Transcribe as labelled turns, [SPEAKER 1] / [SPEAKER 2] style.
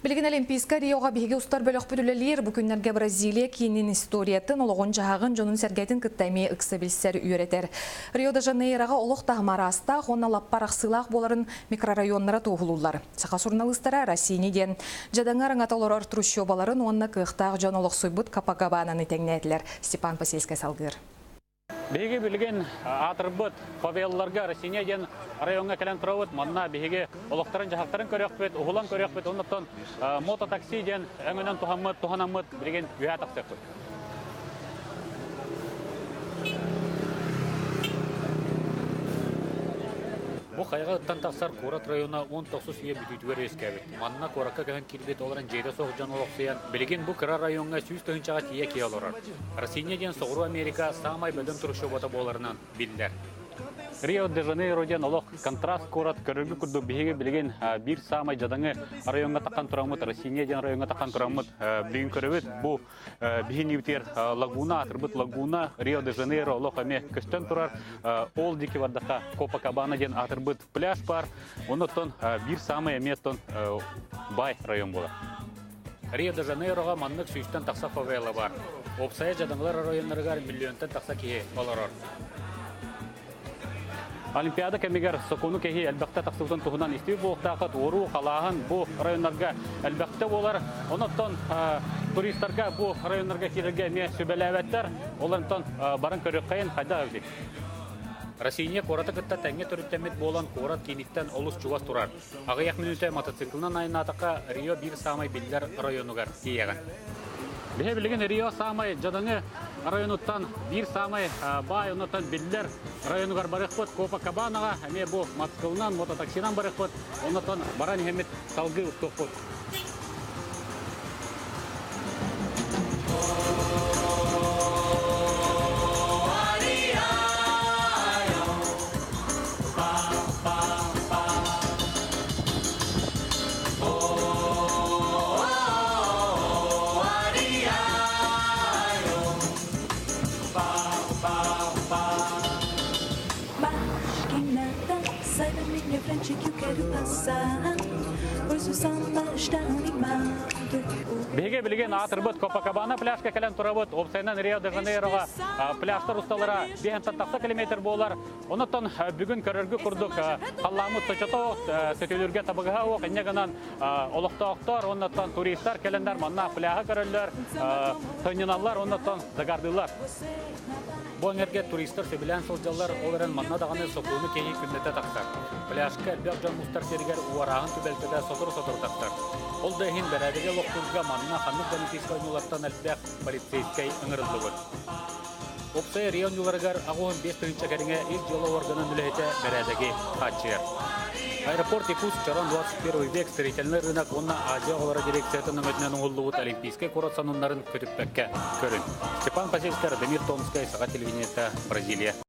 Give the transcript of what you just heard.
[SPEAKER 1] Билигин Олимпийскай Риоҕа биһиги устар бөлөхпүт үлэлиир. Бу күннэргэ Бразилия киинин историятын, олоҕун-дьаһаҕын, дьонун-сэргэтин кытта эмиэ ыкса билсэр, үөрэтэр. Рио-де-Жанейроҕа олох таһыма араастаах уонна лаппа арахсыылаах буоларын микрорайоннара туоһулууллар. Саха суруналыыстара Россини диэн дьадаҥы араҥата олорор трущобаларын уонна кыахтаах дьон олохсуйбут Копакабананы тэҥнээтилэр. Степан Посельскай салгыыр.
[SPEAKER 2] Биһиги билигин аатырбыт фавелларга Россия диэн райоҥҥа кэлэн турабыт. Манна биһиги олохторун-дьаһахтарын көрүөхпүт, уһулан көрүөхпүт. Оннуттан мототакси диэн өҥөнөн туһаммыт, туһанаммыт билигин үөһэ тахсыахпыт. Бу хайаҕа ыттан тахсар куорат района 19 үйэ бүтүүтүгэр үөскээбит. Манна куоракка көһөн киирбит олорон дьиэтэ суох дьон олохсуйан, билигин бу кыра райоҥҥа 100 тыһыынчаҕа тиийэ киһи олорор. Россия диэн Соҕуруу Америка саамай бөдөҥ трущобата буоларынан биллэр. Рио-де-Жанейро диэн олох контраст куорат көрөргүт курдук биһиги билигин биир саамай дьадаҥы райоҥҥа таххан тураммыт, Россия диэн райоҥҥа таххан тураммыт билигин көрөбүт. Бу биһиги лагуна, атырбыт лагуна, Рио-де-Жанейро олох эмиэ көстөн турар. Ол диэки бардаха Копакабана диэн атырбыт пляж бар. Оннуттан биир саамай эмиэ бай район буолар. Рио-де-Жанейроҕа маннык сүүстэн тахса фавела бар. Уопсайа дьадаҥылар оройуоннарыгар миллионтан тахса киһи олорор. Олимпиада кэмигэр сокуону кэһии элбэхтэ тахсыбытын туһунан истибит буолуохтааххыт. Уоруу, халааһын бу районнарга элбэхтэ буолар. Онон туристарга бу районнарга киирэргэ эмиэ сүбэлээбэттэр. Ол онтон баран көрүөххэйин хайдах эбитий? Россия куораты кытта тэҥҥэ төрүттэммит буолан куорат кииниттэн олус чугас турар. Аҕыйах мүнүүтэ мотоциклынан айаннаатахха Рио биир саамай биллэр районугар тиийэҕин. Биһи билигин Рио саамай дьадаҥы районуттан биир саамай баай оннуттан биллэр районугар барыахпыт Копакабанаҕа эмиэ бу мотоциклынан, мототаксинан барыахпыт, оннуттан баран иһэммит салгыы устуохпут.
[SPEAKER 3] Sai da minha frente que eu quero passar. Pois o samba está animado.
[SPEAKER 2] Биһиги билигин аатырбыт Копакабана пляжка кэлэн турабыт. Уопсайынан Рио-де-Жанейроҕа пляжтар усталара биэһэнтэн тахса километр буолар. Онон бүгүн көрөргө курдук халлааммыт сочото сөтүөлүүргэ табыгаһа суох. Инньэ гынан олохтоохтор, оннуттан туристар кэлэннэр манна пляһы көрөллөр, сынньаналлар, оннуттан загардыыллар. Бу эҥэргэ туристар сөбүлээн сылдьаллар, ол эрэн манна даҕаны сокуону кэһии күннэтэ тахсар. Пляжка элбэх дьон мустар сиригэр уорааһын түбэлтэтэ сотору-сотору тахсар. Ол да иһин бэрээдэги олохтуурга манна ханнык да олимпийскай оонньуулартан элбэх полицейскай ыҥырыллыбыт. Уопсай Рио оонньууларыгар 85 тыһыынча кэриҥэ ис дьыала уорганын үлэһитэ бэрээдэги хааччыйар. Аэропорт Якутск Чорон 21 век строительный рынок уонна Азия оҕолоро дирекциятын өҥөтүнэн оҥоһуллубут Олимпийскай куорат сонуннарын көтүппэккэ көрүҥ. Степан Посельскай, Радомир Томскай, Саха телевидениета, Бразилия.